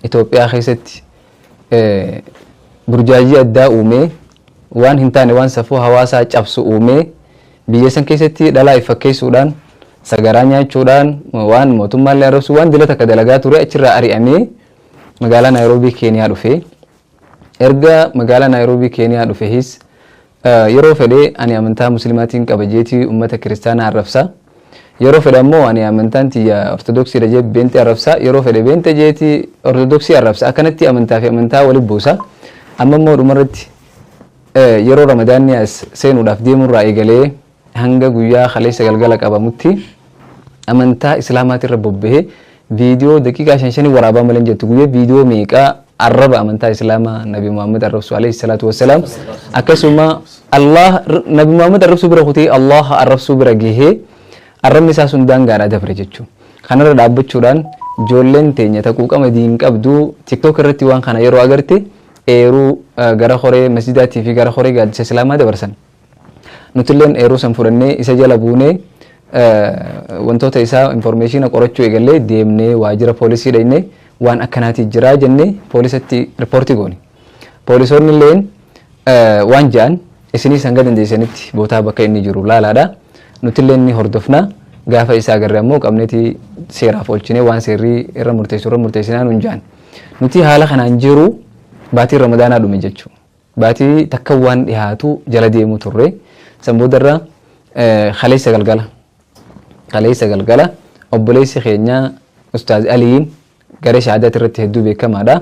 Itoophiyaa keessatti burjaajii addaa uumee, waan hin taane, waan safuu hawaasaa cabsu uumee, biyya san keessatti dhalaa if fakkeessuudhaan, sagaraa nyaachuudhaan, waan mootummaallee arrabsu, waan dila takka dalagaa ture, achirraa ari'amee magaalaa Naayiroobii Keeniyaa dhufe. Erga magaalaa Naayiroobii Keeniyaa dhufehis yeroo fedhe ani amantaa muslimaatiin qaba jeetii ummata kiristaanaa arrabsa. Yeroo fedhe ammoo ani amantaan tiyya ortodoksiidha jee beenxee arrabsa. Yeroo fedhe beenxee jeetii ortodoksii arrabsa. Akkanatti amantaa fi amantaa walitti buusa. Amma immoo dhumarratti yeroo ramadaanni as seenuudhaaf deemurraa eegalee hanga guyyaa kaleessa galgala qabamutti amantaa islaamaatirra bobbahee viidiyoo daqiiqaa shan shanii waraabaa malee hin jettu, guyyaa viidiyoo meeqaa arraba amantaa islaamaa, Nabi Muhammad arrabsu alayhi salaatu wassalaam, akkasuma Allah Nabi Muhammad arrabsuu bira kutee Allah arrabsuu bira gahee, arrabni isaa sun daangaadhaa dabre jechuudha. Kanarra dhaabbachuudhaan ijoolleen teenya taquuqama diin qabdu TikTok irratti waan kana yeroo agarte eeruu gara horee masjidaatii fi gara horee gaaddisa islaamaa dabarsan. Nutilleen eeruu san fudhannee isa jala buunee wantoota isaa information qorachuu eegallee, deemnee waajjira poolisii dhaynee, waan akkanaatii jiraa jennee poolisatti riippoortii goone. Poolisoonni illeen waan ja'an, isinis hanga dandeessanitti bootaa bakka inni jiru laalaadha. Nutillee ni hordofna. Gaafa isaa agarre ammoo qabneeti seeraaf oolchinee waan seerri irra murteessu irra murteessinaa nuun ja'an. Nuti haala kanaan jiru baatiin ramadaanaa dhume jechuudha. Baatii takka waan dhihaatu jala deemuu turre. San boodarra kaleessa galgala. Kaleessa galgala obboleessi keenya Ustaaz Aliin garee shahaadaati irratti hedduu beekamaadha.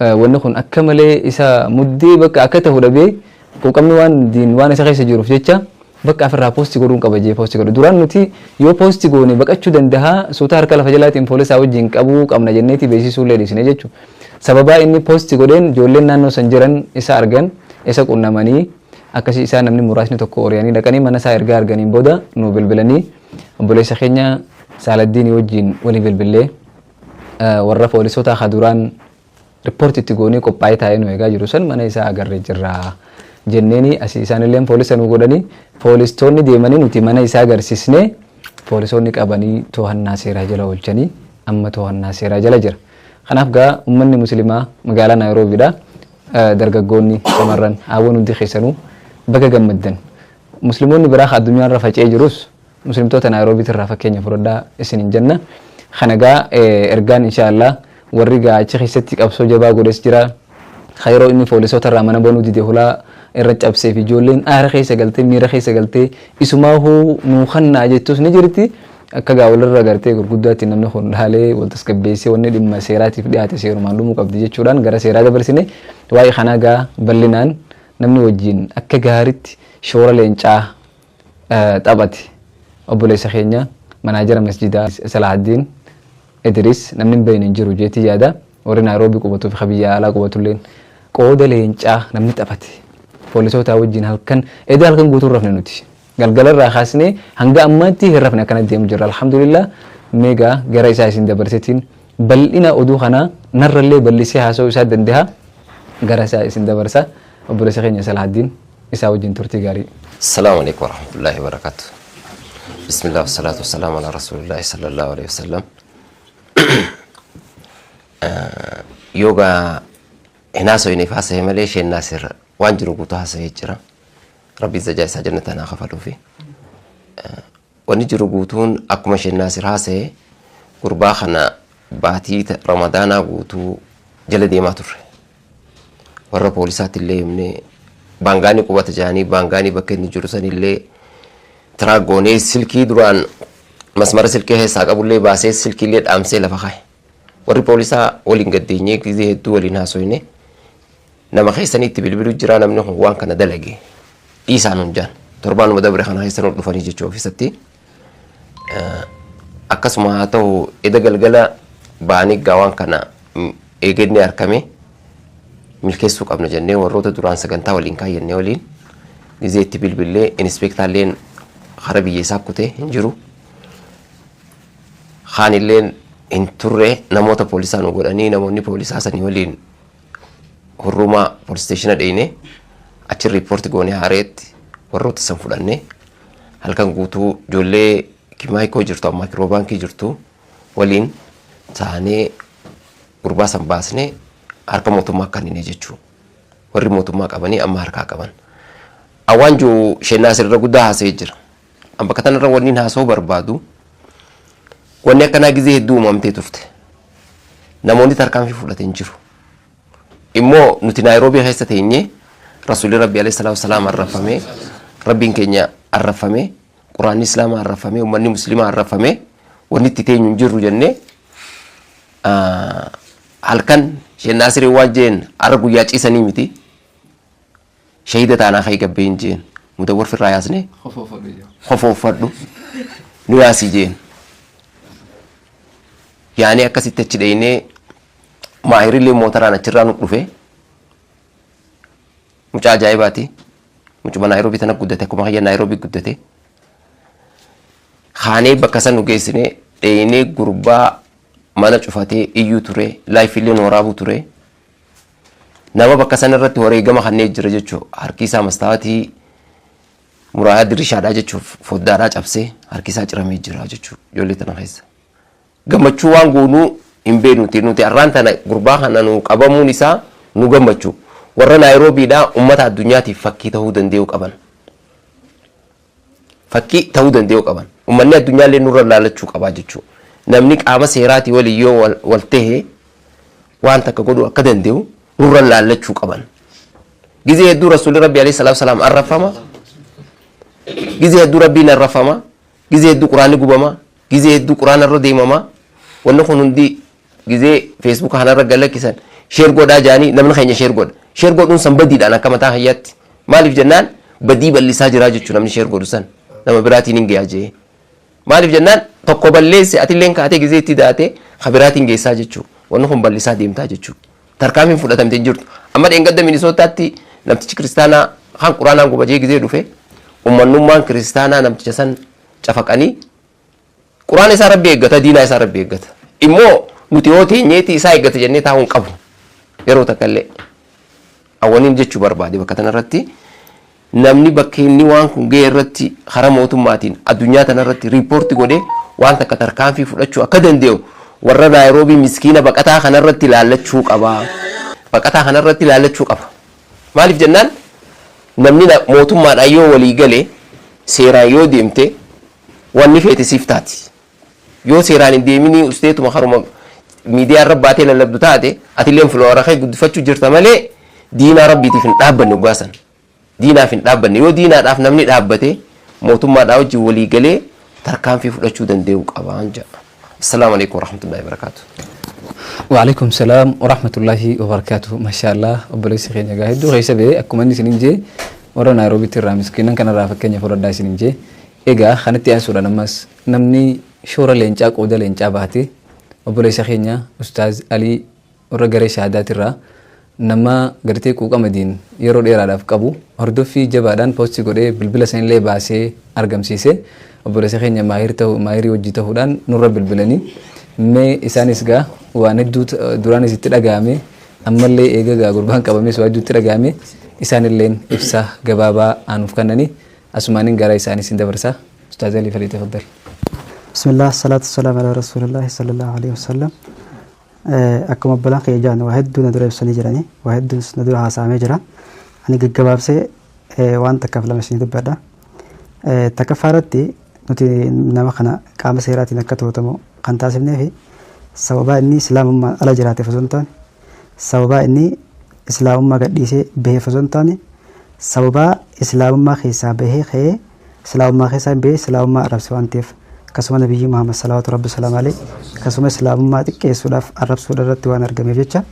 Wanni kun akka malee isa muddee bakka akka ta'u dhabee, quuqamni waan diin waan isa keessa jiruuf jecha bakka ofirraa poosti godhuun qaba jee poosti godhu. Duraan nuti yoo poosti goone baqachuu danda'a, suuta harka lafa jalaatiin poolisaa wajjin qabuu qabna jenneeti beeksisuu illee dhiisne jechuudha. Sababaa inni poosti godheen ijoolleen naannoo san jiran isa argan, isa qunnamanii, akkasii isaa namni muraasni tokko ori'anii dhaqanii mana isaa ergaa arganiin booda nu bilbilanii, obboleessa keenya Saaladdiinii wajjin walii bilbillee, warra poolisoota ka duraan riippoortii itti goonee qophaa'ee taa'ee nu eegaa jiru san mana isaa agarree jirra jenneeni, asii isaanillee poolisa nu godhanii, poolistoonni deemanii nuti mana isaa agarsiisnee, poolisoonni qabanii to'annaa seeraa jala oolchanii, amma to'annaa seeraa jala jira. Kanaaf gaa uummanni musliimaa magaalaa Naayiroobiidha. Dargaggoonni, shamarran, haawwan hundi keessanuu baga gammaddan. Musliimoonni biraa addunyaa irra faca'ee jirus muslimtoota Naayiroobiitirraa fakkeenya fudhadhaa isinin jenna. Kana gaa ergaan inshaallah warri gaa achi keessatti qabsoo jabaa godhes jira. Yeroo inni poolisoota irraa mana banuu dide hulaa irra cabsee fi ijoolleen aara keessa galtee, miira keessa galtee isumaa huu nuu kannaa jettus ni jirti. Akka gaa walirra gartee gurguddaatti namni kun dhaalee wal tasgabbeessee, wanni dhimma seeraatiif dhiyaate seerumaan dhumuu qabdi jechuudhaan gara seeraa dabarsine. Waa'ee kanaa gaa bal'inaan namni wajjin akka gaaritti shoora leencaa taphate obboleessa keenya manaajara masjidaa Salahaddiin Idris, namni hin beekne hin jiru jeetii yaada. Warri Naayiroobii qubatuu fi biyya alaa qubatulleen qooda leencaa namni taphate poolisoota wajjin halkan edaa halkan guutuu rafne, nuti galgala irraa kaasnee hanga ammaatti hin rafne, akkana deemu jirra, alhamdulillah. Meegaa gara isaa isin dabarsetiin bal'ina oduu kanaa narrallee bal'isee haasa'uu isaa danda'a, gara isaa isin dabarsa. Obboleessa keenya Salahaddiin, isaa wajjin turtii gaarii. السلام عليكم ورحمة الله وبركاته. بسم الله والصلاة والسلام على رسول الله صلى الله عليه وسلم. Yoga hinaasoyneef haasa'e malee isheen naasir waan jiru guutuu haasa'ee jira. Rabbi zajaa isaa jannata naa kafaluufi. Wanni jiru guutuun akkuma isheen naasir haasa'e, gurbaa kana baatii ramadaanaa guutuu jala deemaa turre. Warra poolisaatti illee himnee, baangaanii qubata jedhanii, baangaanii bakka inni jiru sanillee track goonee, silkii duraan masmara silkii keessaa qabullee baasee, silkiillee dhaamsee lafa kaa'e. Warri poolisaa waliin gaddeenyee gizee hedduu waliin haasoyne, nama keessanii itti bilbilu jira, namni kun waan kana dalage dhiisaan hun jaan, torbaanuma dabre kana keessa nu dhufanii jechuu ofiisatti. Akkasuma haa ta'u, eda galgala ba'anii gaa waan kana eegannee harkame milkeessuu qabna jennee, warroota duraan sagantaa waliin kaayyannee waliin gizee itti bilbillee, inspektaalleen kara biyya isaa kutee hin jiru. Kaanilleen hin turre, namoota poolisaa nu godhanii, namoonni poolisaa sanii waliin hurrumaa police station dheeyne, achi riippoorti goonee, haareetti warroota san fudhannee, halkan guutuu ijoollee kimaayikoo jirtu, amma kiroo baankii jirtu waliin taanee. Gurbaa san baasnee harka mootummaa kannine jechuu. Warri mootummaa qabanii amma harkaa qaban. Awwaan jiru Sheek Naasir irra guddaa haasa'ee jira. An bakka tanarra wanni haasa'uu barbaadu, wanni akkanaa gizee hedduu uumamtee turte. Namoonni tarkaanfii fudhate hin jiru. Immoo nuti Naayiroobii keessa teenyee, Rasuulli Rabbi alayhi salaatu wasalaam arrafamee, Rabbiin keenya arrafamee, Quraanni Islaamaa arrafamee, uummanni Musliimaa arrafamee, wanni itti teenyu hin jirru jennee, halkan Sheek Naasirii waan jeen, arra guyyaa ciisanii miti. Shahida taanaa ka'ii gabbee hin jeen. Mudawwar firraa yaasnee kofoofadhu nu yaasii jeen. Yaanee akkasitti achi dheeynee, maahirillee mootaraan achirraa nu dhufe. Mucaa ajaa'ibaati. Mucuma Naayiroobii tana guddate, akkuma kiyya Naayiroobii guddate. Kaanee bakka san nu geessine, dheeynee, gurbaa mana cufatee iyyuu ture, live illee nu waraabuu ture. Nama bakka san irratti wareegama kannee jira jechuudha. Harki isaa mastaawatii muraayaa dirishaadhaa jechuuf foddaadhaa cabsee harki isaa ciramee jira jechuudha ijoollee tana keessa. Gammachuu waan goonuu hin beeknuti nuti. Arraan tana gurbaa kana nu qabamuun isaa nu gammachuu. Warra Naayiroobiidhaa uummata addunyaatiif fakkii ta'uu danda'uu qaban. Fakkii ta'uu danda'uu qaban. Uummanni addunyaallee nurra laalachuu qabaa jechuudha. Namni qaama seeraatii waliin yoo wal tahe waan takka godhuu akka danda'u nurra laallachuu qaban. Gizee hedduu Rasuulli Rabbi alayhi salaatu salaam arrafama. Gizee hedduu Rabbiin arrafama. Gizee hedduu Quraanni gubama. Gizee hedduu Quraana irra deemama. Wanni kun hundi gizee Facebook kanarra galakkisan, share godhaa jaanii, namni keenya share godha. Share godhuun san badiidhaan akka mataa kiyyaatti. Maaliif jennaan, badii bal'isaa jiraa jechuudha namni share godhu san nama biraatiin hin gayaa jee. Maaliif jennaan, tokko balleesse, atilleen kaatee gizee itti daatee ka biraatiin geessaa jechuudha. Wanni kun bal'isaa deemtaa jechuudha. Tarkaanfiin fudhatamte hin jirtu. Amma dheengadda Minisootaatti namtichi kiristaanaa kan Quraanaan gubajee gizee dhufe, ummannummaan kiristaanaa namticha san cafaqanii. Quraana isaa Rabbi eeggata, diinaa isaa Rabbi eeggata. Immoo nuti yoo teenyeeti isaa eeggata jennee taa'uu hin qabnu. Yeroo takka illee. Awwaniin jechuu barbaade, bakka tanarratti namni bakka inni waan kun ga'e irratti karaa mootummaatiin addunyaa tanarratti report godhee waan takka tarkaanfii fudhachuu akka danda'u, warra Naayiroobii miskiina baqataa kanarratti ilaallachuu qaba. Baqataa kanarratti ilaallachuu qaba. Maaliif jennaan, namni mootummaadhaan yoo walii gale, seeraan yoo deemte, wanni feete siif taati. Yoo seeraan hin deeminii usteetuma haruma miidiyaa irra baatee lallabdu taate, atillee follower kee guddifachuu jirta malee diinaa Rabbiitiif hin dhaabbanne dhugaa. Diinaaf hin dhaabbanne. Yoo diinaadhaaf namni dhaabbate, mootummaadhaa wajjin walii galee tarkaanfii fudhachuu danda'u qabaan jedha. Assalaamu alaikum warahmatullahi wabarakaatu. وعليكم السلام ورحمة الله وبركاته. ما شاء الله, obboleessi keenya gaa hedduu keessa ba'e. Akkuma inni isinin jee, warra Naayiroobiitti irraa miskiinan kanarraa fakkeenya fudhadhaa isinin jee. Egaa kanatti aansuudhaan ammas namni shoora leencaa, qooda leencaa baate, obboleessa keenya Ustaaz Alii, warra garee shahaadaatirraa, nama gartee quuqama diin yeroo dheeraadhaaf qabu, hordoffii jabaadhaan post godhee bilbila sanillee baasee argamsiise, obboleessa keenya Maahir ta'u, Maahirii hojii ta'uudhaan nurra bilbilanii. Mee isaanis gaa waan hedduu duraanis itti dhaga'ame, ammallee eega gaa gurbaan qabames waa hedduutti dhaga'ame, isaanilleen ibsa gabaabaa aanuuf kennanii, asumaaniin gara isaanis hin dabarsa. Ustaaz Alii, فليتفضل. بسم الله، الصلاة والسلام على رسول الله صلى الله عليه وسلم. Akkuma obbolaan kiyya jaan, waa hedduu na dura ibsanii jiranii, waa hedduus na dura haasa'amee jira. Ani gaggabaabsee waan takkaaf lama isinii dubbadha. Takkaffaa irratti, nuti nama kana qaama seeraatiin akka to'atamu kan taasifnee fi sababaa inni islaamummaan ala jiraateef osoo hin taane, sababaa inni islaamummaa gadhiisee baheef osoo hin taane, sababaa islaamummaa keessaa bahee ka'ee, islaamummaa keessaa bahee islaamummaa arrabse waan ta'eef, akkasuma nabiyyi Muhammad salawaatu rabbi salaam alayhi, akkasuma islaamummaa xiqqeessuudhaaf arrabsuudha irratti waan argameef jecha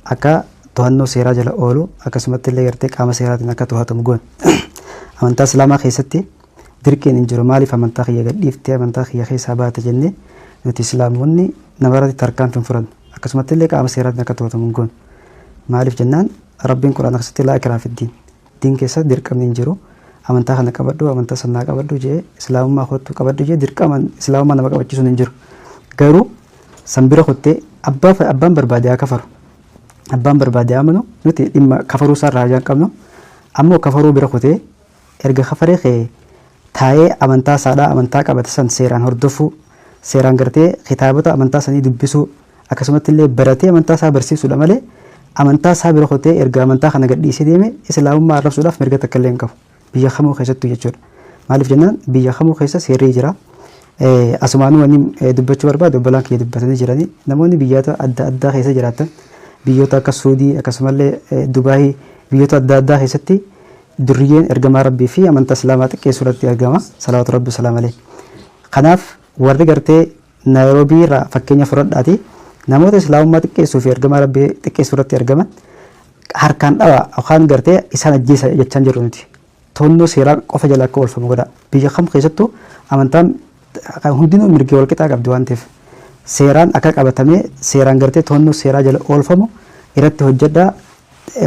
akka to'annoo seeraa jala oolu, akkasumatti illee gartee qaama seeraatiin akka to'atamu goone. Amantaa islaamaa keessatti dirqiin hin jiru. Maaliif amantaa kiyya gadhiiftee, amantaa kiyya keessaa baate jennee nuti islaamonni namarratti tarkaanfii hin fudhannu. Akkasumatti illee qaama seeraatiin akka to'atamu hin goonu. Maaliif jennaan, Rabbiin Quraana keessatti لا إكراه في الدين, diin keessa dirqamni hin jiru. Amantaa kana qabadhu, amantaa sannaa qabadhu jee, islaamummaa kottu qabadhu jee, dirqama islaamummaa nama qabachiisuun hin jiru. Garuu san bira kuttee abbaa abbaan barbaade haa kafaru, abbaan barbaade haa amanu, nuti dhimma kafaruu isaa irraa hajaan qabnu. Ammoo kafaruu bira kutee, erga kafaree ka'ee taa'ee amantaa isaadhaa, amantaa qabate san seeraan hordofuu, seeraan gartee kitaabota amantaa sanii dubbisuu. Akkasumatti illee baratee amantaa isaa barsiisuudha malee amantaa isaa bira kutee erga amantaa kana gadhiisee deeme islaamummaa arrabsuudhaaf mirga takka illee hin qabu. Biyya kamuu keessattuu jechuudha. Maaliif jennaan biyya kamuu keessa seerri jira. Asumaanuu wanni dubbachuu barbaadu obbolaan kiyya dubbatanii jiranii namoonni biyyoota adda addaa keessa jiraatan biyyoota akka Suudii akkasumallee Dubaayii biyyoota adda addaa keessatti durriyyeen ergamaa Rabbii fi amantaa Islaamaa xiqqeessuu irratti argama. Salawaatu Rabbi salaam alayhi. Kanaaf warri gartee Naayiroobii irraa fakkeenya fudhadhaati namoota Islaamummaa xiqqeessuu fi ergamaa Rabbii xiqqeessuu irratti argaman harkaan dhawa yookaan gartee isaan ajjeesa jechaan jirru nuti. To'annoo seeraa qofa jala akka oolfamu godha. Biyya kam keessattuu amantaan hundinuu mirga wal qixaa qabdi waan ta'eef seeraan akka qabatamee seeraan gartee to'annoo seeraa jala oolfamu irratti hojjedhaa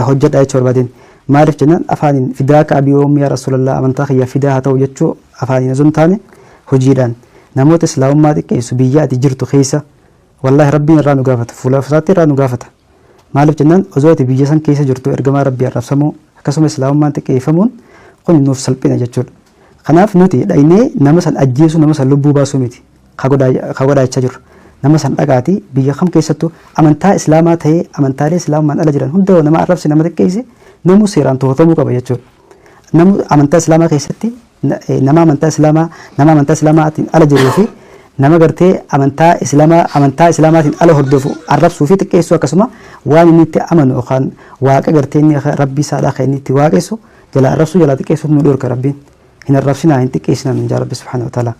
hojjedhaa jechuu barbaadeen. Maaliif jennaan afaaniin fidaa akka abii uummi yaa Rasuulallah amantaa kiyya fidaa haa ta'u jechuu afaaniin osoo hin taane hojiidhaan namoota islaamummaa xiqqeessu biyya ati jirtu keessa wallaahi Rabbiin irraa nu gaafata fuula isaatti irraa nu gaafata. Maaliif jennaan osoo ati biyya san keessa jirtu ergamaa Rabbii arrabsamuu akkasuma islaamummaan xiqqeeffamuun kun nuuf salphina jechuudha. Kanaaf nuti dhaynee nama san ajjeesuu nama san lubbuu baasuu miti ka godhaa jechaa jirru. Nama san dhaqaati biyya kam keessattuu amantaa islaamaa ta'ee amantaalee islaamummaan ala jiran hunda nama arrabse nama xiqqeesse namuu seeraan to'atamuu qaba jechuudha. Namu amantaa islaamaa keessatti nama amantaa islaamaa nama amantaa islaamaatiin ala jiruu fi nama gartee amantaa islaamaa amantaa islaamaatiin ala hordofu arrabsuu fi xiqqeessuu akkasuma waan inni itti amanu yookaan waaqa gartee inni rabbii isaadhaa kan inni itti waaqessu jala arrabsuu jala xiqqeessuuf nu dhorka Rabbiin. Hin arrabsinaa hin xiqqeessinaa nun jaa Rabbi subhaanahu wa ta'ala.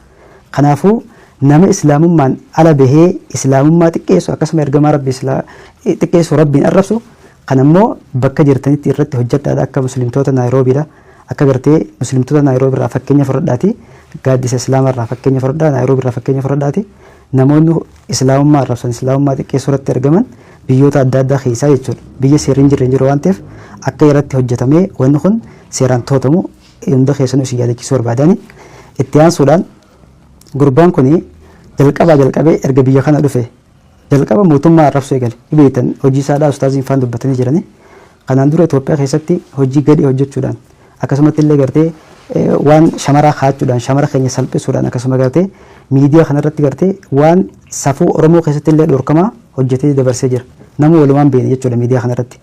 Kanaafuu nama islaamummaan ala bahee islaamummaa xiqqeessu akkasuma ergamaa Rabbi xiqqeessu Rabbiin arrabsu kan ammoo bakka jirtanitti irratti hojjedhaadha akka muslimtoota Naayiroobiidha. Akka gartee muslimtoota Naayiroobii irraa fakkeenya fudhadhaati. Gaaddisa Islaamaa irraa fakkeenya fudhadhaa Naayiroobii irraa fakkeenya fudhadhaati. Namoonni islaamummaa arrabsan islaamummaa xiqqeessuu irratti argaman biyyoota adda addaa keessaa jechuudha. Biyya seerri hin jirre hin jiru waan ta'eef akka irratti hojjetamee wanni kun seeraan to'atamu hunda keessanuu isin yaadachiisuu barbaadani. Itti aansuudhaan gurbaan kun jalqabaa jalqabee erga biyya kana dhufe jalqaba mootummaa arrabsuu eegale. Beektan hojii isaadhaa ustaaziin faan dubbatanii jirani. Kanaan dura Itoophiyaa keessatti hojii gadhee hojjechuudhaan akkasumatti illee gartee waan shamaraa kaachuudhaan shamara keenya salphisuudhaan akkasuma gartee miidiyaa kanarratti gartee waan safuu Oromoo keessatti illee dhorkamaa hojjetee dabarsee jira. Nama walumaan beekne jechuudha miidiyaa kanarratti.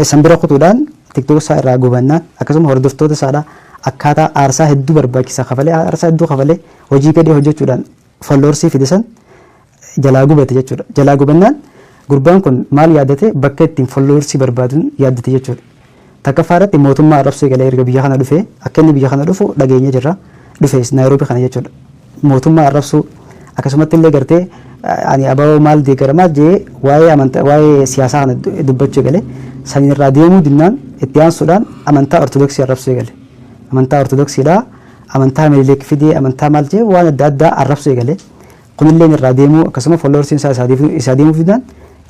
San bira kutuudhaan TikTok isaa irraa gubannaan akkasuma hordoftoota isaadhaa akkaataa aarsaa hedduu barbaachisaa kafalee aarsaa hedduu kafalee hojii gadhee hojjechuudhaan followersii fide san jalaa gubate jechuudha. Jalaa gubannaan gurbaan kun maal yaaddate bakka ittiin followersii barbaaduun yaaddate jechuudha. Takkaffaa irratti mootummaa arrabsuu eegalee erga biyya kana dhufee akka inni biyya kana dhufu dhageenye jirra. Dhufees Naayiroobii kana jechuudha. Mootummaa arrabsuu akkasumatti illee gartee ani abaaboo maal deeggara maal jee waa'ee amantaa waa'ee siyaasaa kana dubbachuu eegale saniin irraa deemuu dinnaan itti aansuudhaan amantaa Ortodoksii arrabsuu eegale. Amantaa Ortodoksiidha. Amantaa Minilik fidee amantaa maal jee waan adda addaa arrabsuu eegale. Kunilleen irraa deemuu akkasuma followersiin isaa isaa deemuu fidaan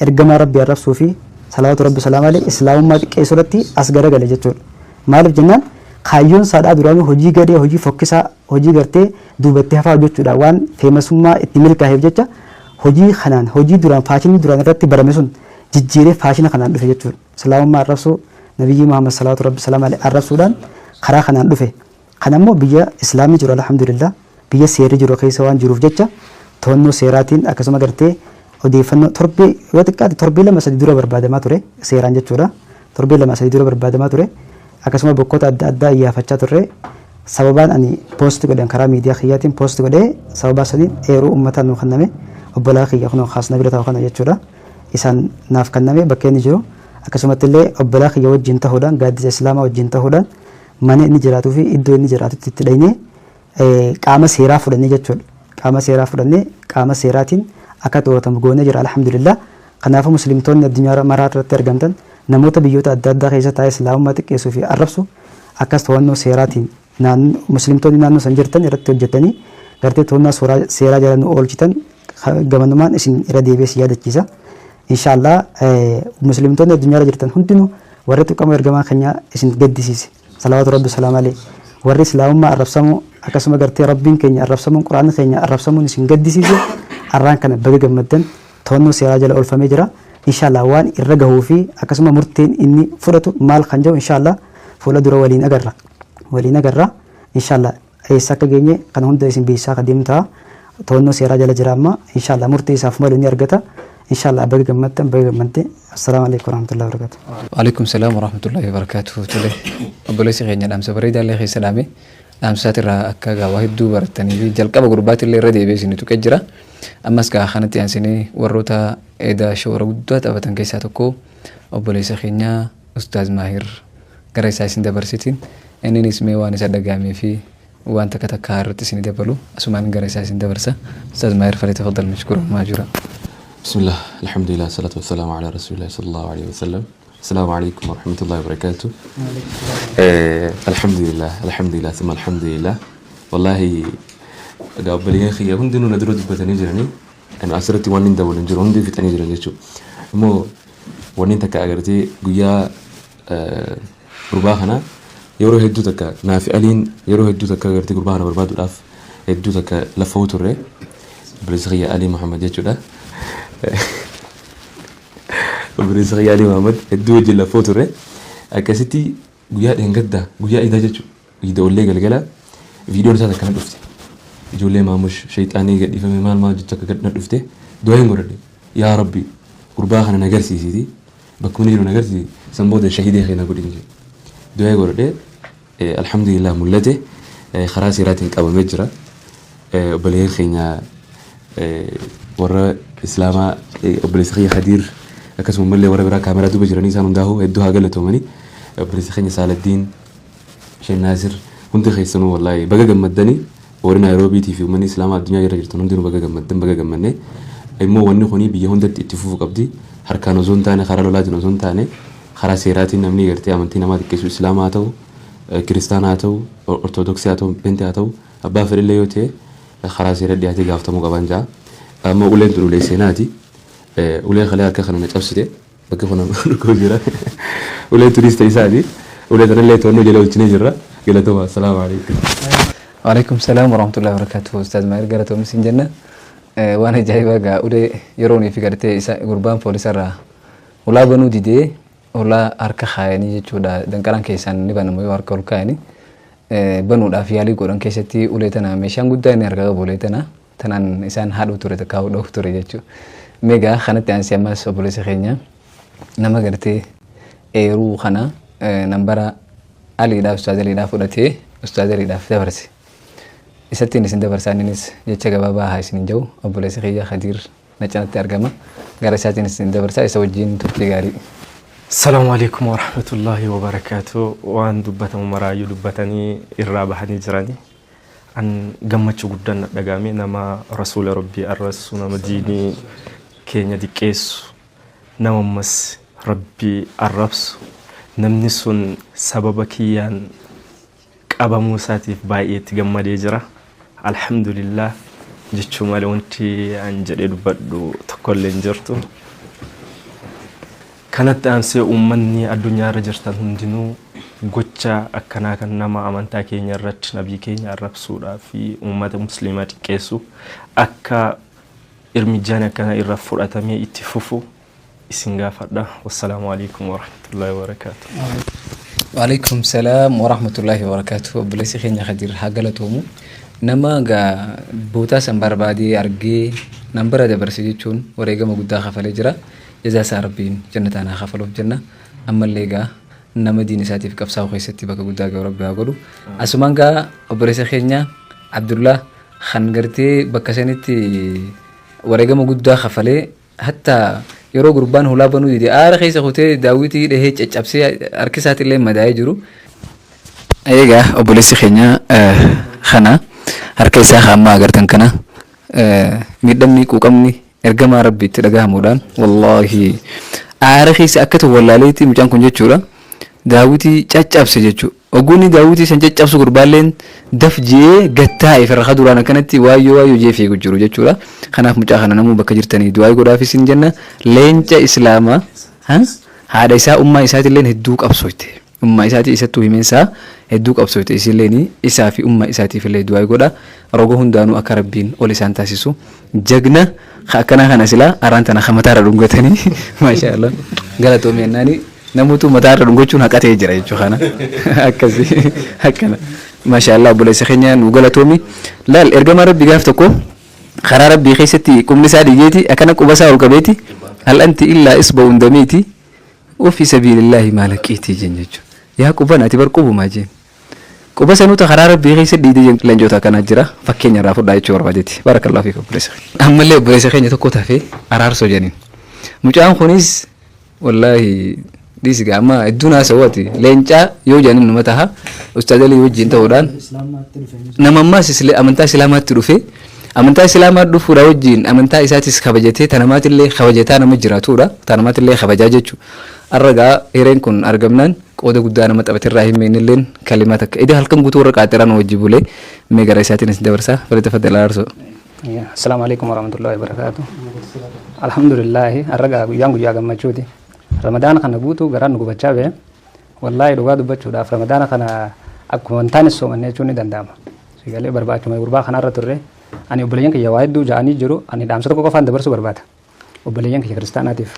ergamaa Rabbii arrabsuu fi salawaatu Rabbi salaam alayhi islaamummaa xiqqeessuu irratti as garagale jechuudha. Maaliif jennaan kaayyoon isaadhaa duraanuu hojii gadhee hojii fokkisaa hojii gartee duubatti hafaa hojjechuudha waan feemasummaa itti milkaa'eef jecha hojii kanaan hojii duraan faashinii duraan irratti barame sun jijjiiree faashina kanaan dhufe jechuudha. Islaamummaa arrabsuu Nabiyyii Muhammad salawaatu Rabbi salaam alayhi arrabsuudhaan karaa kanaan dhufe. Kana immoo biyya islaamni jiru alhamdulillah biyya seerri jiru keessa waan jiruuf jecha to'annoo seeraatiin akkasuma gartee odeeffannoo torbee yoo xiqqaate torbee 2-3 dura barbaadamaa ture seeraan jechuudha. Torbee 2-3 dura barbaadamaa ture akkasuma bakkoota adda addaa iyyaafachaa turre sababaan ani poosti godhan karaa miidiyaa kiyyaatiin poosti godhee sababaa saniin eeruu uummataan nuu kenname obbolaa kiyya kunoo kaasna bira taa'u kana jechuudha. Isaan naaf kenname bakka inni jiru akkasumatti illee obbolaa kiyya wajjin ta'uudhaan gaaddisa islaamaa wajjin ta'uudhaan mana inni jiraatuu fi iddoo inni jiraatutti itti dhaynee qaama seeraa fudhannee jechuudha. Qaama seeraa fudhannee qaama seeraatiin akka to'atamu goonee jira alhamdulillah. Kanaafuu muslimtoonni addunyaa maraa irratti argamtan namoota biyyoota adda addaa keessa taa'ee islaamummaa xiqqeessuu fi arrabsu akkas to'annoo seeraatiin muslimtoonni naannoo san jirtan irratti hojjetanii gartee to'annaa seeraa jala nu oolchitan gamanumaan isin irra deebi'ee si yaadachiisa. Inshaallah muslimtoonni addunyaa irra jirtan hundinuu warri tuqamuu ergamaa keenyaa isin gaddisiise. Salawaatu Rabbi salaam alayhi. Warri islaamummaa arrabsamuu akkasuma gartee Rabbiin keenya arrabsamuun Quraanni keenya arrabsamuun isin gaddisiise arraan kana baga gammaddan to'annoo seeraa jala oolfamee jira. Inshaallah waan irra gahuu fi akkasuma murteen inni fudhatu maal kan jedhu inshaallah fuula dura waliin agarra. Waliin agarra. Inshaallah eessa akka geenye kana hunda isin beeksisaa kan deemnu ta'a. To'annoo seeraa jala jira amma inshaallah murtee isaaf malu ni argata. Inshallah baga gammaddan, baga gammadde. Assalaamu alaikum warahmatullahi wabarakatuh. Waalaikum salaam warahmatullahi wabarakatuh. Tole, obboleessi keenya dhaamsa bareedaa illee keessa dhaame. Dhaamsaatirraa akka gaawaa hedduu baratanii fi jalqaba gurbaatti illee irra deebi'ee isin tuqee jira. Ammas gaa kanatti aansinee warroota edaa shoora guddaa taphatan keessaa tokko obboleessa keenya Ustaaz Maahir gara isaa isin dabarsitiin, inninis mee waan isa dhagahamee fi waan takka takka irratti isin dabalu asumaan gara isaa isin dabarsa. Ustaaz Maahir, فليتفضل مشكورا مأجورا. بسم الله، الحمد لله، الصلاة والسلام على رسول الله صلى الله عليه وسلم. السلام عليكم ورحمة الله وبركاته. الحمد لله، الحمد لله، ثم الحمد لله. والله obboleeyyan kiyya hundinuu na dura dubbatanii jiranii, ani asirratti waan hin dabalu hin jiru, hundi fixanii jiran jechuudha. Immoo wanni takka agartee guyyaa gurbaa kana yeroo hedduu takka naafi aliin yeroo hedduu takka agartee gurbaa kana barbaaduudhaaf hedduu takka laffa'uu turre, obboleessa kiyya Alii Muhammad jechuudha. Obboleessa kiyya Alii Muhammad hedduu wajjin laffa'uu turre. Akkasitti guyyaa dheengaddaa, guyyaa idaa jechuudha. Iida ollee galgala viidiyoon isaa takka na dhufte. Ijoollee maamush shayxaanii gadhiifame maal maal jettu akka na dhufte, du'aa hin godhadhe. Yaa Rabbi, gurbaa kana na agarsiisiiti. Bakkuma inni jiru na agarsiisi. San booda shahidee keenya godhin jedhe. Du'aa godhadhe, alhamdulillah mul'ate, karaa seeraatiin qabamee jira. Obboleeyyan keenya warra islaamaa, obboleessa kiyya Khadiir, akkasuma illee warra biraa kaameraa duuba jiranii, isaan hundaa'uu hedduu haa galatoomanii. Obboleessa keenya Saaladdiin, Sheen Naasir, hundi keessanuu wallaahi baga gammaddanii. Warri Naayiroobiitii fi uummanni islaamaa addunyaa irra jirtan hundinuu baga gammaddan, baga gammanne. Immoo wanni kuni biyya hundatti itti fufuu qabdi. Harkaan osoo hin taane, karaa lolaatiin osoo hin taane, karaa seeraatiin namni gartee amantii namaa xiqqeessu, islaamaa haa ta'u, kiristaana haa ta'u, ortodoksii haa ta'u, pentii haa ta'u, abbaa fedhillee yoo ta'e, karaa seera dhiyaatee gaafatamuu qaban ja'a. Amma uleen tun ulee seenaati. Ulee kalee harka kana na cabsite. Bakka kana dhukkoo jira. Uleen tunis ta'e isaati. Ulee tanallee to'annoo jala oolchinee jirra. Galatooma. Assalaamu alaikum. Waalaikum salaam warahmatullahi wabarakatuh. Ustaaz Maahir, galatoomi sin jenna. Waan ajaa'ibaa gaa, ulee yeroonii fi gartee isa gurbaan poolisarraa ulaa banuu didee ulaa harka kaayanii jechuudha. Danqaraan keessaan ni banamu yoo harka ol kaayanii banuudhaaf yaalii godhan keessatti ulee tana, meeshaan guddaa inni harka qabu ulee tana tanaan isaan haadhuu ture, takka dhoofu ture jechuudha. Meegaa kanatti aansee ammas obboleessa keenya nama gartee eeruu kana nambara Aliidhaaf, Ustaaz Aliidhaaf fudhatee Ustaaz Aliidhaaf dabarse. Isattiin isin dabarsaa, innis jecha gabaabaa haa isin jiru. Obboleessa kiyya Khadiir na cinatti argama. Gara isaatiin isin dabarsaa, isa wajjin turtii gaarii. Salaamu alaikum warahmatullahi wabarakaatu. Waan dubbatamu maraayyuu dubbatanii irraa bahanii jiranii. An gammachuu guddaan na dhagahame. Nama rasuula rabbii arrassu, nama diinii keenya diqqeessu, nama ammas rabbii arrabsu, namni sun sababa kiyyaan qabamuu isaatiif baay'ee itti gammadee jira. Alhamdulillah jechuu malee wanti an jedhee dubbadhu tokkollee hin jirtu. Kanatti aansee uummanni addunyaa irra jirtan hundinuu gocha akkanaa kan nama amantaa keenya irratti nabii keenya arrabsuudhaa fi uummata musliimaa xiqqeessu akka irmijaan akkanaa irra fudhatamee itti fufu isin gaafadha. Wassalaamu alaikum warahmatullahi wabarakaatu. Waalaikum salaam warahmatullahi wabarakatuh. Obboleessi keenya Khadiir haa galatoomu. Nama gaa bootaa san barbaadee argee nambara dabarse jechuun wareegama guddaa kafalee jira. Jazaa isaa Rabbiin jannataan haa kafaluuf jenna. Ammallee gaa nama diin isaatiif qabsaa'u keessatti bakka guddaa ga'u Rabbi haa godhu. Asumaan gaa obboleessa keenya Abdullah kan gartee bakka sanitti wareegama guddaa kafalee, hatta yeroo gurbaan hulaa banuu dide aara keessa kutee daawwitii dhahee caccabsee harki isaatiillee madaa'ee jiru. Egaa obboleessi keenya kana harka isaa hamma agartan kana miidhamni quuqamni ergamaa Rabbi itti dhagahamuudhaan, wallaahi aara keessa akka ta'u wallaaleetti mucaan kun jechuudha daawwitii caccabse jechuudha. Ogguunni daawwitii san caccabsu gurbaalleen daf jee gattaa'e firra duraan akkanatti waayyoo waayyoo jee fiigu jiru jechuudha. Kanaaf mucaa kana namuu bakka jirtanii du'aa godhaafis hin jenna. Leenca islaamaa haadha isaa ummaa isaatilleen hedduu qabsooyte. Ummaa isaatii isattuu himeensaa hedduu qabsooyte, isilleen isaa fi ummaa isaatiif illee du'aa godha. Roga hundaanuu akka Rabbiin ol isaan taasisu. Jagna akkanaa kana silaa araan tana mataarra dhungatanii, maashaa Allah, galatoomii jennaani, namoota mataarra dhungachuun haqatee jira jechuu kana akkasii akkana. Maashaa Allah, obboleessa keenya nu galatoomi. Laal, ergamaa Rabbi gaaf tokko Karaa Rabbii keessatti qubni isaa dhiigeeti akkana quba isaa ol qabeeti, hal anti illaa isba'un damiiti wa fi sabiilillaahi maa laqiitii jeen jechuudha. Yaa quban, ati bar qubumaa jeen. Quba sanuuta karaa Rabbii keessa dhiide jeen. Leencota akkanaa jira, fakkeenya irraa fudhaa jechuu barbaadeeti. Barakallahu fiik, obboleessa keenya. Ammallee obboleessa keenya tokko tafee, Araarsoo jedhaniin. Mucaan kunis wallaahi dhiisi gaa, amma hedduun haasa'u, ati leencaa yoo jedhaniin numa taha. Ustaaz Alii wajjin ta'uudhaan nama ammaas amantaa Islaamaatti dhufe, amantaa Islaamaa dhufuudha wajjin amantaa isaatis kabajatee tanamaatillee kabajataa nama jiraatudha, tanamaatillee kabajaa jechuudha. Har'a gaa hireen kun argamnaan qooda guddaa nama taphaterraa hin innilleen kalimaa takka ida halkan guutuu warra qaaxiraan wajji bulee mee gara isaatiin isin dabarsaa. Falatafaddal, Araarsoo. Assalamu alaikum warahmatullahi wabarakatuh. Alhamdulillahi, har'a guyyaan guyyaa gammachuuti. Ramadaana kana guutuu garaan nu gubachaa ba'e. Wallaahi, dhugaa dubbachuudhaaf Ramadaana kana akkuma wantaan soomanne jechuun ni danda'ama. Sigalee barbaachuma gurbaa kanarra turre. Ani obboleeyyan kiyya waa hedduu ja'anii jiru. Ani dhaamsa tokko qofaan dabarsuu barbaada. Obboleeyyan kiyya kiristaanaatiif.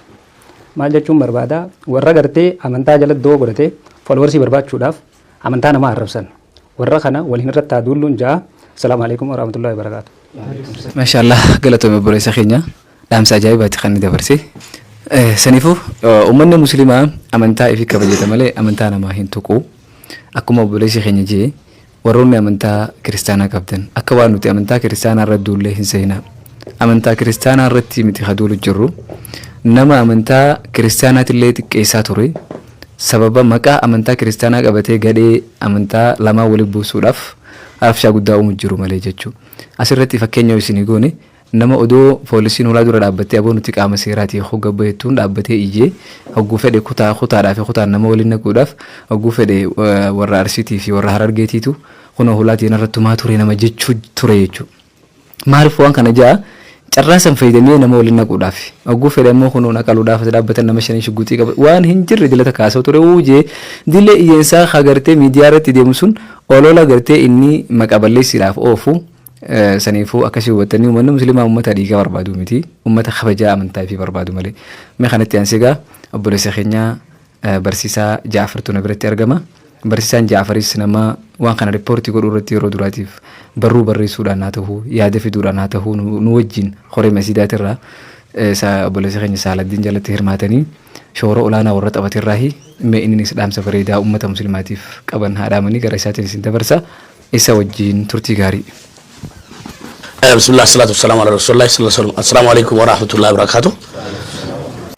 Maal jechuun barbaada? Warra gartee amantaa jala doo godhatee followersii barbaachuudhaaf amantaa namaa arrabsan. Warra kana waliin irratti haa duulluun ja'a. Assalaamu alaikum warahmatullahi wabarakatuh. Maashaallah, galatoome obboleessa keenya, dhaamsa ajaa'ibaati kan inni dabarse. Saniifuu uummanni Musliimaa amantaa ifii kabajata malee amantaa namaa hin tuqu. Akkuma obboleessi keenya jee, warroonni amantaa kiristaanaa qabdan akka waan nuti amantaa kiristaanaa irra duullee hin seenaa. Amantaa kiristaanaa irratti miti ka duulu jirru. Nama amantaa kiristaanaatillee xiqqeessaa ture. Sababa maqaa amantaa kiristaanaa qabatee gadhee amantaa lamaa walitti buusuudhaaf arabshaa guddaa uumu jiru malee jechuudha. Asirratti fakkeenya isinii goone, nama odoo poolisiin hulaa dura dhaabbattee, aboo nuti qaama seeraati hogga bahettuun dhaabbatee iyyee, hogguu fedhe kutaa kutaadhaa fi kutaan nama waliin naquudhaaf, hogguu fedhe warra Arsiitii fi warra Harargeetiitu kunoo hulaatiin irratti tumaa ture nama jechuu ture jechuudha. Maaliif waan kana ja'a? Carraa san fayyadamee nama waliin naquudhaaf. Hogguu fedhe ammoo kunoo naqaluudhaaf as dhaabbatan, nama shanii shugguxii qaba. Waan hin jirre dilata kaasoo ture uujee dilee iyyeensaa gartee miidiyaa irratti deemu sun olola gartee inni maqa balleessiidhaaf oofu. Saniifuu akkasii hubattanii, uummanni Musliimaa uummata dhiigaa barbaadu miti, uummata kabajaa amantaa fi barbaadu malee. Mee kanatti aansee egaa obboleessa keenya barsiisaa Jaafartu na biratti argama. Barsiisaan Jaafaris nama waan kana riippoortii godhuu irratti yeroo duraatiif barruu barreessuudhaan haa ta'u, yaada fiduudhaan haa ta'u, nu wajjin horee masiidaatirraa obboleessa keenya Saaladdiin jalatti hirmaatanii shoora olaanaa warra taphaterraahi. Mee inninis dhaamsa bareedaa uummata Musliimaatiif qaban haa dhaamanii, gara isaatiin isin dabarsa. Isa wajjin turtii gaarii. بسم الله، الصلاة والسلام على رسول الله صلى الله عليه وسلم. السلام عليكم ورحمة الله وبركاته.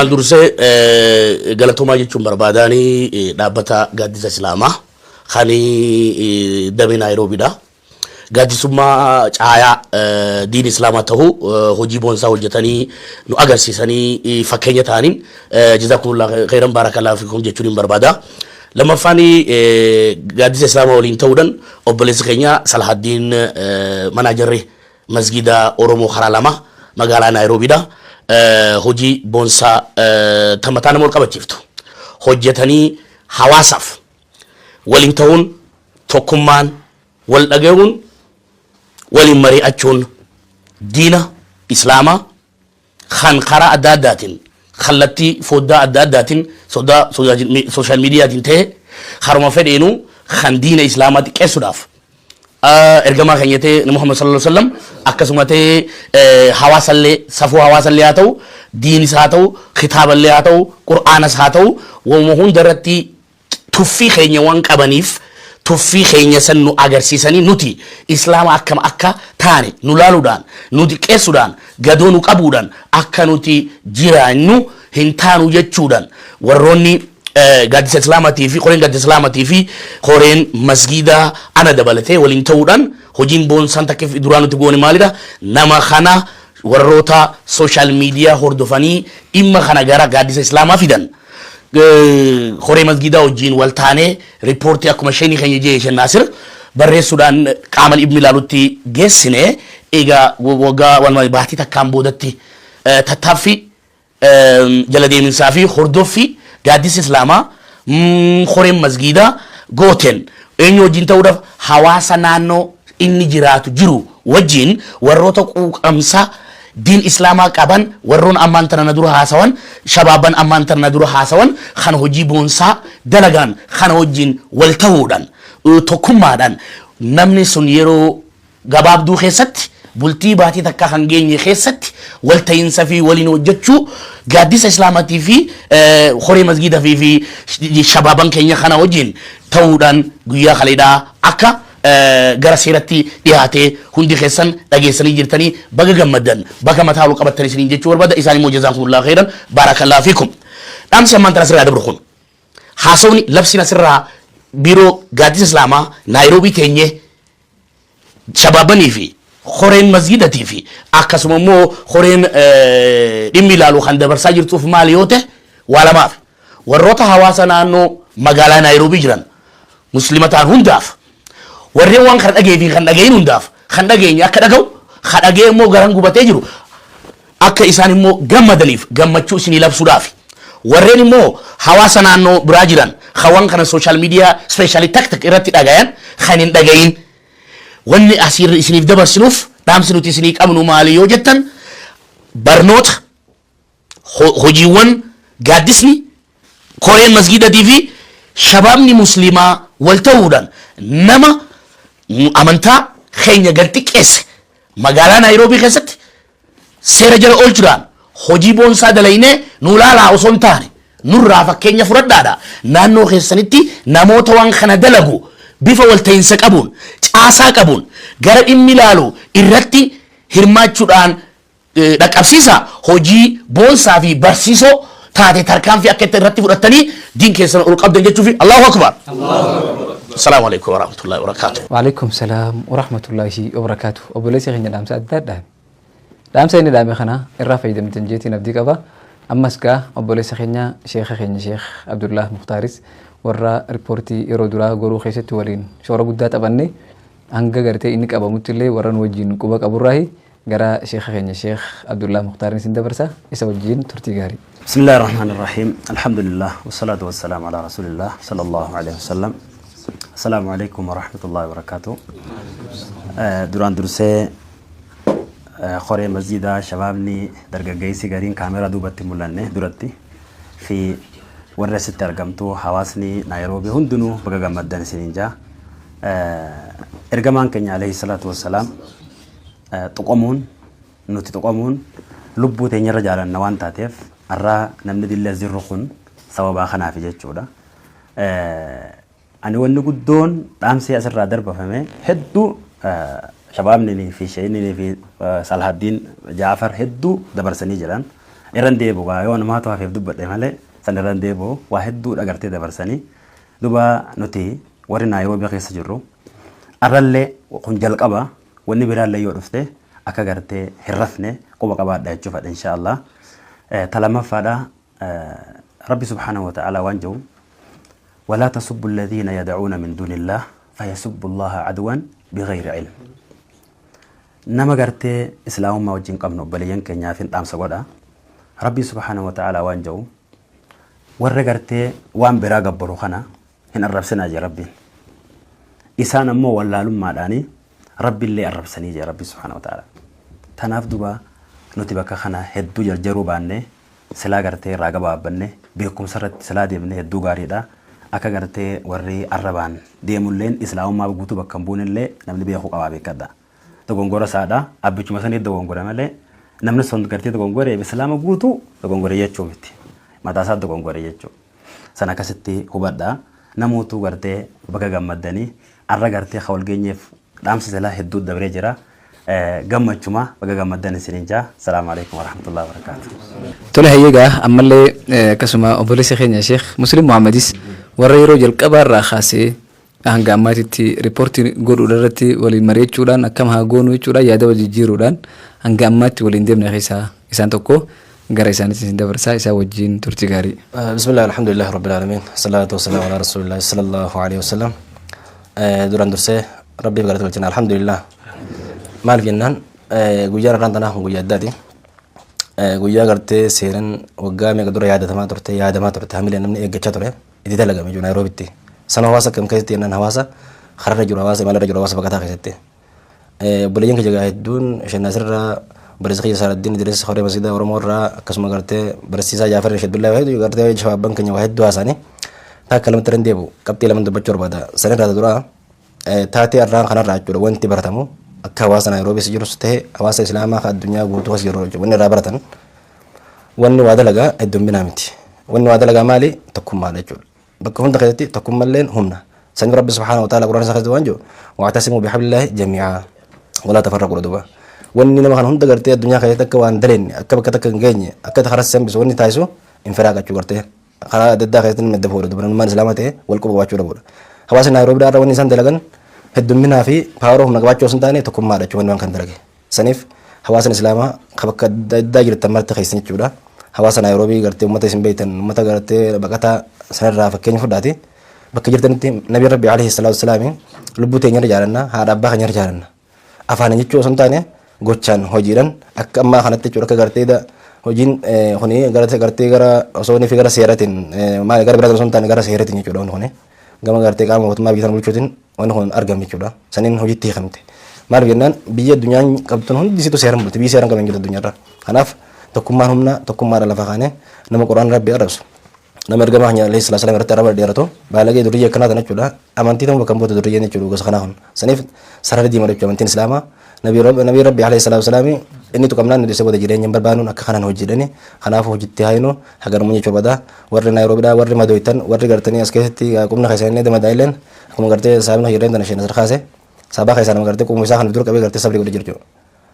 Dursee galatoomaa jechuun barbaadaanii dhaabbata Gaaddisa Islaamaa kan damee Naayiroobiidha. Gaaddisummaa caayaa diin Islaamaa ta'uu hojii boonsaa hojjetanii nu agarsiisanii fakkeenya ta'aniin جزاكم الله خيرا، بارك الله فيكم jechuun hin barbaada. Lammaffaan, Gaaddisa Islaamaa waliin ta'uudhaan obboleessi keenya Salahaddiin, manaajarri masgida Oromoo karaa lama magaalaa Naayiroobiidha. Hojii boonsaa tamataa nama ol qabachiiftu hojjetanii hawaasaaf waliin ta'uun, tokkummaan wal dhaga'uun, waliin mari'achuun diina Islaamaa kan karaa adda addaatiin, kallattii foddaa adda addaatiin, sodaa social mediaatiin ta'e, haruma fedheenuu kan diina Islaamaa xiqqeessuudhaaf, ergamaa keenya ta'e Muhammad صلى الله عليه وسلم, akkasuma ta'e hawaasallee, safuu hawaasallee haa ta'u, diinis haa ta'u, kitaaballee haa ta'u, Qur'aanas haa ta'u, waanuma hunda irratti tuffii keenya waan qabaniif, tuffii keenya san nu agarsiisanii nuti Islaama akkam akka taane nu laaluudhaan, nu xiqqeessuudhaan, gadoo nu qabuudhaan, akka nuti jiraannu hin taanu jechuudhaan, warroonni Gaaddisa Islaamaatii fi koreen Gaaddisa Islaamaatii fi koreen masgiidaa ana dabalatee waliin ta'uudhaan hojiin boonsaan takka duraa nuti goone maalidha? Nama kana warroota social media hordofanii dhimma kana gara Gaaddisa Islaamaa fidan, koree masgiidaa wajjin wal taanee riippoortii akkuma sheenii keenya jee Sheen Naasir barreessuudhaan qaama dhimmi ilaalutti geessine. Egaa waggaa walumaa baatii takkaan boodatti tattaaffii jala deeminsaa fi hordoffii Gaaddisa Islaamaa, koreen masgiidaa gooteen, eenyu wajjin ta'uudhaaf, hawaasa naannoo inni jiraatu jiru wajjin, warroota quuqamsa diin Islaamaa qaban, warroon ammaan tana na dura haasawan, shabaaban ammaan tana na dura haasawan, kan hojii boonsaa dalagaan kana wajjin wal ta'uudhaan, tokkummaadhaan namni sun yeroo gabaabduu keessatti Bultii baatii takkaa kan geenye keessatti walta'iinsa fi waliin hojjechuu gaaddisa Islaamaatii fi horee masgiida fi shabaaban keenya kana wajjin ta'uudhaan guyyaa kaleedhaa akka gara seeratti dhiyaatee hundi keessan dhageessanii jirtanii. Baga gammaddan, baga mataa ol qabattanii isiniin jechuu barbaada. Isaan immoo jazaakumullaa khairan, baarakallaa fiikum. Dhaamsi ammaan tana asirraa dabru kun, haasawni labsiin asirraa biiroo gaaddisa Islaamaa Naayiroobii teenyee shabaabanii fi horeen masgidatii fi akkasuma immoo horeen dhimmi ilaalu kan dabarsaa jirtuuf maali yoo ta'e, waa lamaaf: warroota hawaasa naannoo magaalaa Naayiroobii jiran muslima ta'an hundaaf, warreen waan kana dhagee fi kan dhagahin hundaaf, kan dhageenye akka dhaga'u, kan dhagee immoo garan gubatee jiru akka isaan immoo gammadaniif gammachuu isinii labsuudhaaf, warreen immoo hawaasa naannoo biraa jiran kan waan kana social media, especially TikTok irratti dhagayan, kan hin dhagayin, wanni asirra isiniif dabarsinuuf, dhaamsi nuti isinii qabnu maali yoo jettan, barnoota hojiiwwan gaaddisni koreen masgidatii fi shabaabni muslimaa wal ta'uudhaan nama amantaa keenya gad xiqqeesse magaalaa Naayiroobii keessatti seera jala oolchuudhaan hojii boonsaa dalaynee nu laalaa osoo hin taane, nurraa fakkeenya fudhadhaadha. Naannoo keessanitti namoota waan kana dalagu bifa walta'iinsa qabuun, caasaa qabuun gara dhimmi ilaalu irratti hirmaachuudhaan dhaqqabsiisa. Hojii boonsaa fi barsiisoo taate tarkaanfii akka itti irratti fudhattanii diin keessan ol qabdan jechuufi. Allahu akbar. Assalaamu alaikum warahmatullahi wabarakatuh. Waalaikum salaam warahmatullahi wabarakatuh. Obboleessi keenya dhaamsa adda dhaame. Dhaamsa inni dhaame kana irraa fayyadamtan jeetiin abdii qaba. Ammas gaa obboleessa keenya, sheeka keenya Sheekh Abdullah Muhtaaris, warra riippoortii yeroo duraa goruu keessatti waliin shoora guddaa taphanne, hanga gartee inni qabamutti illee warra nu wajjin quba qaburraahi, gara sheeka keenya Sheekh Abdullah Muhtaarin isin dabarsa. Isa wajjin turtii gaarii. بسم الله الرحمن الرحيم، الحمد لله والصلاة والسلام على رسول الله صلى الله عليه وسلم. السلام عليكم ورحمة الله وبركاته. Duraan dursee koree masjidaa, shabaabni dargaggeessi gariin kaameraa duubatti mul'anne duratti fi warri asitti argamtu, hawaasni Naayiroobii hundinuu baga gammaddan isiniin jaa. Ergamaan keenya alayhi salaatu wassalaam tuqamuun, nuti tuqamuun lubbuu teenyarra jaalanna waan taateef, har'aa namni dillee as jirru kun sababaa kanaaf jechuudha. Ani wanni guddoon dhaamsee asirraa darbafame hedduu shabaabni fi sheeyinii fi Salhaddiin Jaafar hedduu dabarsanii jiran. Irran deebi'u yoo namaatu hafeef dubbadhe malee, san irran deebi'u, waa hedduu dhagartee dabarsanii. Duba nuti warri Naayiroobii keessa jirru arrallee kun jalqaba, wanni biraallee yoo dhufte akka gartee hin rafne quba qabaadha jechuu fedha insha Allah. Ta lammaffaadha, Rabbi subhaanahu wa ta'ala waan jedhu: ولا تسبوا الذين يدعون من دون الله فيسبوا الله عدوا بغير علم. Nama gartee islaamummaa wajjin qabnu, obboleeyyan keenyaaf hin dhaamsa godha. Rabbi subhaanahu wa ta'ala waan jedhu: warra gartee waan biraa gabbaru kana hin arrabsinaa jee Rabbiin. Isaan ammoo wallaalummaadhaanii Rabbiillee arrabsanii jee Rabbi subhaanahu wa ta'ala. Tanaaf duba nuti bakka kana hedduu jarjaruu baannee, silaa gartee irraa gabaabbanne, beekumsa irratti silaa deemne hedduu gaariidha. Akka gartee warri arrabaan deemulleen islaamummaa guutuu bakka hin buunellee namni beekuu qabaa beekadha. Dogongora isaadha. Abbichuma sanii dogongora malee namni sun gartee dogongore islaama guutuu dogongore jechuu miti. Mataa isaa dogongore jechuudha. San akkasitti hubadha. Namootuu gartee baga gammaddanii. Arra gartee ka wal geenyeef dhaamsa silaa hedduu dabree jira. Gammachuma, baga gammaddan isiniin jaa. Salaamu alaikum warahmatullahi wabarakaatu. Tole, hayyeegaa ammallee akkasuma obboleessa keenya Sheekh Muslim Muhammadis warra yeroo jalqabaa irraa kaasee hanga ammaatitti riippoortii godhuudha irratti waliin mari'achuudhaan, akkam haa goonu jechuudhaan, yaada wal jijjiiruudhaan hanga ammaatti waliin deemne keessaa isaan tokko, gara isaaniitti isin dabarsaa. Isaa wajjin turtii gaarii. بسم الله، الحمد لله رب العالمين، الصلاة والسلام على رسول الله صلى الله عليه وسلم. Duraan dursee Rabbiif galata galchina, alhamdulillah. Maaliif jennaan, guyyaan irraan tanaa kun guyyaa addaati. Guyyaa gartee seenan waggaa meeqa dura yaadatamaa turte, yaadamaa turte, hamilee namni eeggachaa ture itti dalagame jiru Naayiroobitti. Sana hawaasa akkam keessatti jennaan, hawaasa kararra jiru, hawaasa imalarra jiru, hawaasa baqataa keessatti. Obboleeyyan kiyya hedduun Shannaasirraa, obboleessa kiyya Saaladdiin Idris Horee Masjiida Oromoo irraa, akkasuma gartee barsiisaa Jaafar Sheddullah hedduu gartee shabaabban keenya waa hedduu haasa'anii takka lamatti irra hin deebi'u. Qabxii lama dubbachuu barbaada. San irraa dura taatee irraan kanarraa jechuudha wanti baratamu Akka hawaasa Naayiroobiis jirus ta'e hawaasa Islaamaa kan addunyaa guutuu as jiru wanni irraa baratan wanni waa dalagaa heddumminaa miti. Wanni waa dalagaa maali? Tokkummaadha jechuudha. Bakka hunda keessatti tokkummalleen humna. Sanyii Rabbi subhaanahu wa ta'ala Qur'aana isaa keessatti waan jiru wa'tasimuu bihablillahi jamii'aa walaa tafarraquu duuba. Wanni nama kana hunda gartee addunyaa keessatti akka waan dalenne akka bakka takka hin geenye akka karaa hambisu wanni taasisu infiraaq jechuu gartee karaa adda addaa keessatti nama fuudha duuba namummaan Islaamaa ta'e wal quba qabaachuu dhabuudha. Hawaasni Naayiroobii irraa wanni isaan dalagan heddumminaa fi power humna qabaachuu osoo hin taane tokkummaadha jechuudha wanni waan kan dalage. Saniif hawaasni Islaamaa kan bakka adda addaa jirtan marti keessan jechuudha. Hawaasa Naayiroobii gartee uummata isin beektan uummata gartee baqataa sanarraa fakkeenya fudhaati. Bakka jirtanitti Nabi Rabbi alayhi salaatu wasalaami lubbuu teenya irra jaalanna, haadha abbaa keenya irra jaalanna. Afaan jechuu osoo hin taane gochaan hojiidhaan akka ammaa kanatti jechuudha akka gartee hojiin kuni gartee gara osoo inni fi gara seeratiin maali gara biraatiin osoo hin taane gara seeratiin jechuudha wanni kuni. Gama gartee qaama mootummaa biyya sana bulchuutiin wanni kun argame jechuudha. Saniin hojiitti hiikamte. Maaliif jennaan biyya addunyaan qabduun hundi isiitu seeraan bulti, biyyi seeraan qaban jirtu addunyaarra. Kanaaf tokkummaan humna, tokkummaadha lafa kaanee nama Qur'aan Rabbi arrabsu. Nama ergamaa keenya alayhi salaatu wasalaam irratti arraba dheeratu baalagee durriyyee akkanaa tana jechuudha. Amantii ta'uu bakka hin buutu durriyyeen jechuudha gosa kanaa kun. Saniif sarara diimaa jechuudha amantiin Islaamaa. Nabi Rabbi alayhi salaatu wasalaam inni tuqamnaan nuti isa booda jireenya hin barbaanuun akka kanaan hojjedhani. Kanaafuu hojiitti haayinu hagarummaa jechuu barbaada. Warri Naayiroobiidhaa warri madooytan warri gartanii as keessatti qubna keessan illee damadaa'illeen akkuma gartee saabni hirreen tana isheen asirra kaase saabaa keessaa nama gartee qubuma isaa kan dura qabee gartee sabrii godhe jechuudha.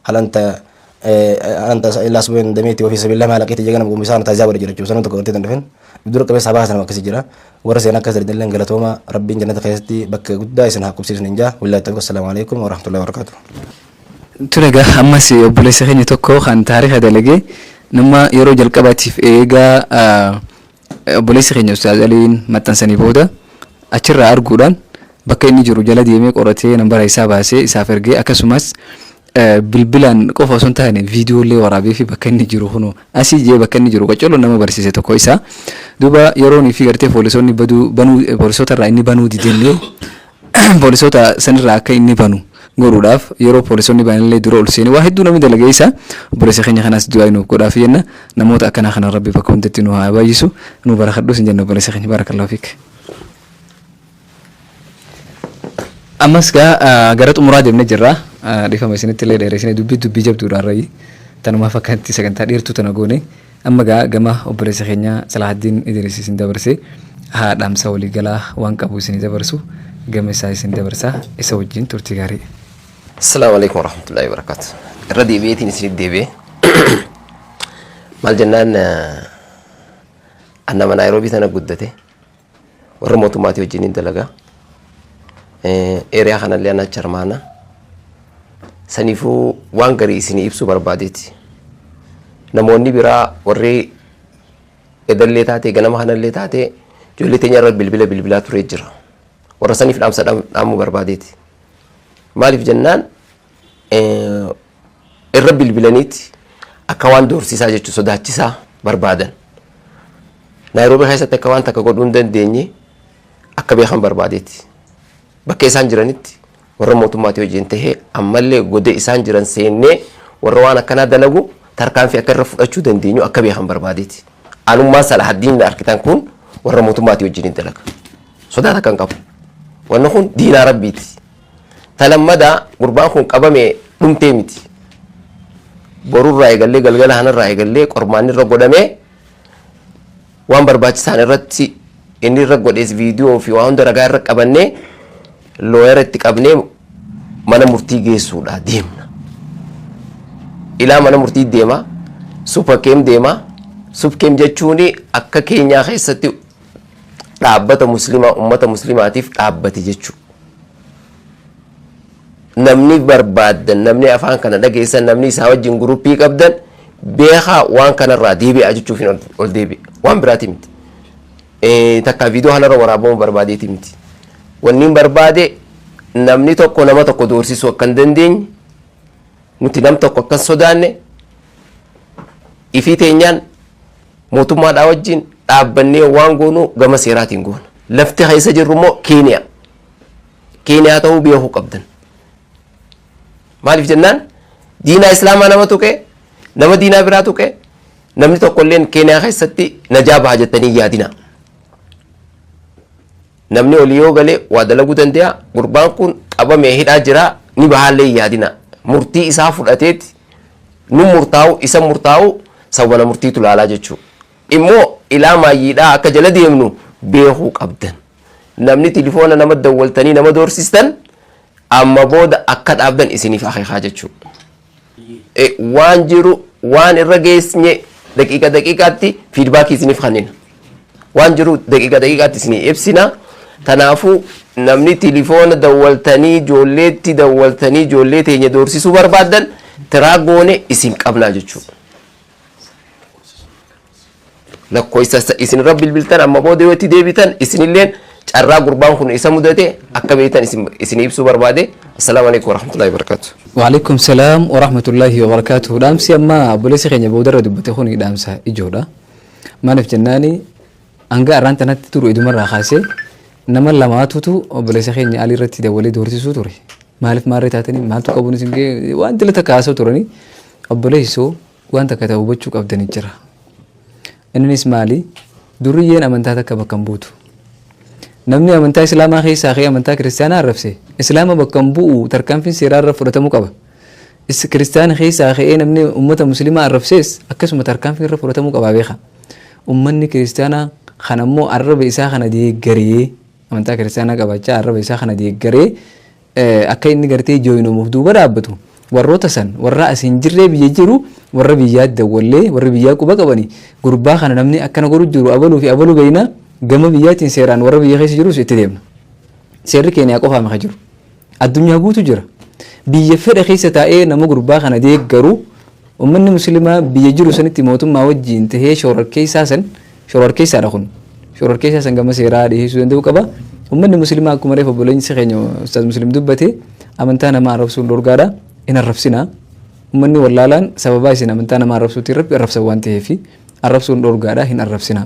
Hal anta anta illaa subeen dameetti ofii sabiilaa maalaqiitti jeegana qubuma isaa taasisaa godhe jechuudha. Sanuu tokko gartee tan dhufin dura qabee saabaa keessaa nama akkasii jira. Warra seenaa akkas jedhan illee galatooma, Rabbiin jannata keessatti bakka guddaa isin haa qubsiisu nin jaa. Wallaahi tawfiq, assalaamu alaikum wa rahmatullahi wa barakatuh. Ture egaa ammas obboleessa keenya tokko kan taarika dalage nama yeroo jalqabaatiif eegaa obboleessi keenya Ustaaz Aliin maxxansanii booda achirraa arguudhaan bakka inni jiru jala deemee qoratee nambara isaa baasee isaaf ergee, akkasumas bilbilaan qofa osoo hin taane viidiyoolee waraabee fi bakka inni jiru kunoo asii jee bakka inni jiru qaccolo nama barsiise tokko isa. Duuba yeroonii fi gartee poolisoonni baduu banuu poolisoota irraa inni banuu didellee poolisoota sanirraa akka inni banu godhuudhaaf yeroo poolisoonni bananillee dura ol seenee waa hedduu namni dalagee isa obboleessa keenya kanaas du'aa nuuf godhaaf jenna. Namoota akkanaa kana Rabbi bakka hundatti nu haa baay'isu, nu barakadhus hin jenna. Obboleessa keenya, barakallahu fiik. Ammas gaa gara xumuraa deemnee jirra. Dhiifama isinitti illee dheeressinee dubbii jabduudha irrayi. Tanumaaf akkanatti sagantaa dheertuu tana goone. Amma gaa gama obboleessa keenya Salahaddiin Idris isin dabarse haa dhaamsa waliigalaa waan qabu isin dabarsu gama isaa isin dabarsa, isa wajjin turtii gaarii. Assalaamu alaikum warahmatullahi wabarakatuh. Irra deebi'eetiin isiniif deebi'e. Maal jennaan, an nama Naayiroobii tana guddate, warra mootummaatii wajjin hin dalagaa. Area kanallee ana chairman. Saniifuu waan garii isinii ibsuu barbaadeeti. Namoonni biraa warri edallee taate ganama kanallee taate ijoollee teenya irra bilbila bilbilaa turee jira. Warra saniif dhaamsa dhaamuu barbaadeeti. Maaliif jennaan, irra bilbilaniiti akka waan doorsisaa jechuun sodaachisaa barbaadan. Naayiroobii keessatti akka waan takka godhuu hin dandeenye akka beekan barbaadeeti. Bakka isaan jiranitti warra mootummaatii wajjin tahee ammallee godee isaan jiran seennee warra waan akkanaa dalagu tarkaanfii akka irra fudhachuu dandeenyu akka beekan barbaadeeti. Anummaan Salahaddiin arkitan kun warra mootummaatii wajjin hin dalaga. Sodaa takka hin qabu. Wanni kun diinaa Rabbiiti. Talammadaa gurbaan kun qabame dhumtee miti. Borurraa eegallee, galgala kanarraa eegallee qormaanni irra godhamee waan barbaachisaan irratti inni irra godhees viidiyoo fi waan hunda ragaa irra qabannee lawyer itti qabnee mana murtii geessuudha deemna. Ilaa mana murtii deema, SUPKEM deema. SUPKEM jechuun akka Keenyaa keessatti dhaabbata muslimaa ummata muslimaatiif dhaabbate jechuudha. Namni barbaaddan, namni afaan kana dhageessan, namni isaa wajjin group qabdan beekaa waan kanarraa deebi'aa jechuuf ol deebi'e. Waan biraati miti. Takka viidiyoo kanarra waraabamuu barbaadeeti miti. Wanni hin barbaade namni tokko nama tokko doorsisuu akka hin dandeenye, nuti nam tokko akka hin sodaanne, ifii teenyaan mootummaadhaa wajjin dhaabbannee waan goonu gama seeraatiin goona. Lafti keessa jirru immoo Keeniyaa. Keeniyaa ta'uu beekuu qabdan. Maaliif jennaan, diinaa Islaamaa nama tuqe, nama diinaa biraa tuqe, namni tokkolleen Keeniyaa keessatti najaa baha jettanii yaadina. Namni olii yoo galee waa dalaguu danda'a. Gurbaan kun qabamee hidhaa jira, ni bahaallee yaadina. Murtii isaa fudhateeti nu murtaa'u isa murtaa'u sawwana murtiitu laalaa jechuudha. Immoo ilaa maayyiidhaa akka jala deemnu beekuu qabdan. Namni tilifoona nama dawwaltanii nama doorsistan amma booda akka dhaabdan isiniif akeekaa jechuudha. Waan jiru waan irra geessinye daqiiqa daqiiqaatti feedback isiniif kennina. Waan jiru daqiiqa daqiiqaatti isinii ibsina. Kanaafuu namni tilifoona dawwaltanii ijoolleetti dawwaltanii ijoollee teenya doorsisuu barbaaddan tiraa goone isin qabnaa jechuudha. Lakkoofsa isin irra bilbiltan amma booda yoo itti deebitan isinilleen carraa gurbaan kun isa mudate akka beektan isin ibsuu barbaade. Assalaamu alaikum warahmatullahi wabarakatuh. وعليكم السلام ورحمة الله وبركاته. Dhaamsi amma obboleessi keenya boodarra dubbate kun dhaamsa ijoodha. Maaliif jennaani, hanga arraan tanatti turu idumarraa kaasee nama lamaatutu obboleessa keenya alii irratti dawwalee doorsisuu ture. Maaliif maarree taatanii, maaltu qabuun isin ga'e, waan dila takka haasa'u turanii. Obboleessoo, waan takka ta'u hubachuu qabdanii jira. Innis maali? Duriyyeen amantaa takka bakka hin buutu. Namni amantaa Islaamaa keessaa ka'ee amantaa Kiristaanaa arrabse Islaama bakka hin bu'u, tarkaanfiin seeraa irra fudhatamuu qaba. Kiristaana keessaa ka'ee namni uummata Musliimaa arrabsees akkasuma tarkaanfiin irra fudhatamuu qaba beeka. Uummanni Kiristaanaa kana immoo arraba isaa kana deeggaree, amantaa Kiristaanaa qabaachaa arraba isaa kana deeggaree akka inni gartee jooyinoomuuf duuba dhaabbatu, warroota san warra as hin jirree biyya jiru, warra biyyaa dawwallee, warra biyyaa quba qabani, gurbaa kana namni akkana godhu jiru abaluu fi abaluu beeyna, gama biyyaatiin seeraan warra biyya keessa jirus itti deemna. Seerri Keeniyaa qofaa maka jiru. Addunyaa guutu jira. Biyya fedha keessa taa'ee nama gurbaa kana deeggaru, uummanni Musliimaa biyya jiru sanitti mootummaa wajjin tahee shororkeessaa san, shororkeessaadha kun. Shororkeessaa san gama seeraa dhiyeessuu danda'uu qaba. Uummanni Musliimaa akkuma reefa obboleessi keenya Ustaaz Muslim dubbate, amantaa namaa arrabsuun dhorgaadha. Hin arrabsinaa. Uummanni wallaalaan sababaa isin amantaa namaa arrabsuutiin Rabbi arrabsan waan ta'eef, arrabsuun dhorgaadha, hin arrabsinaa.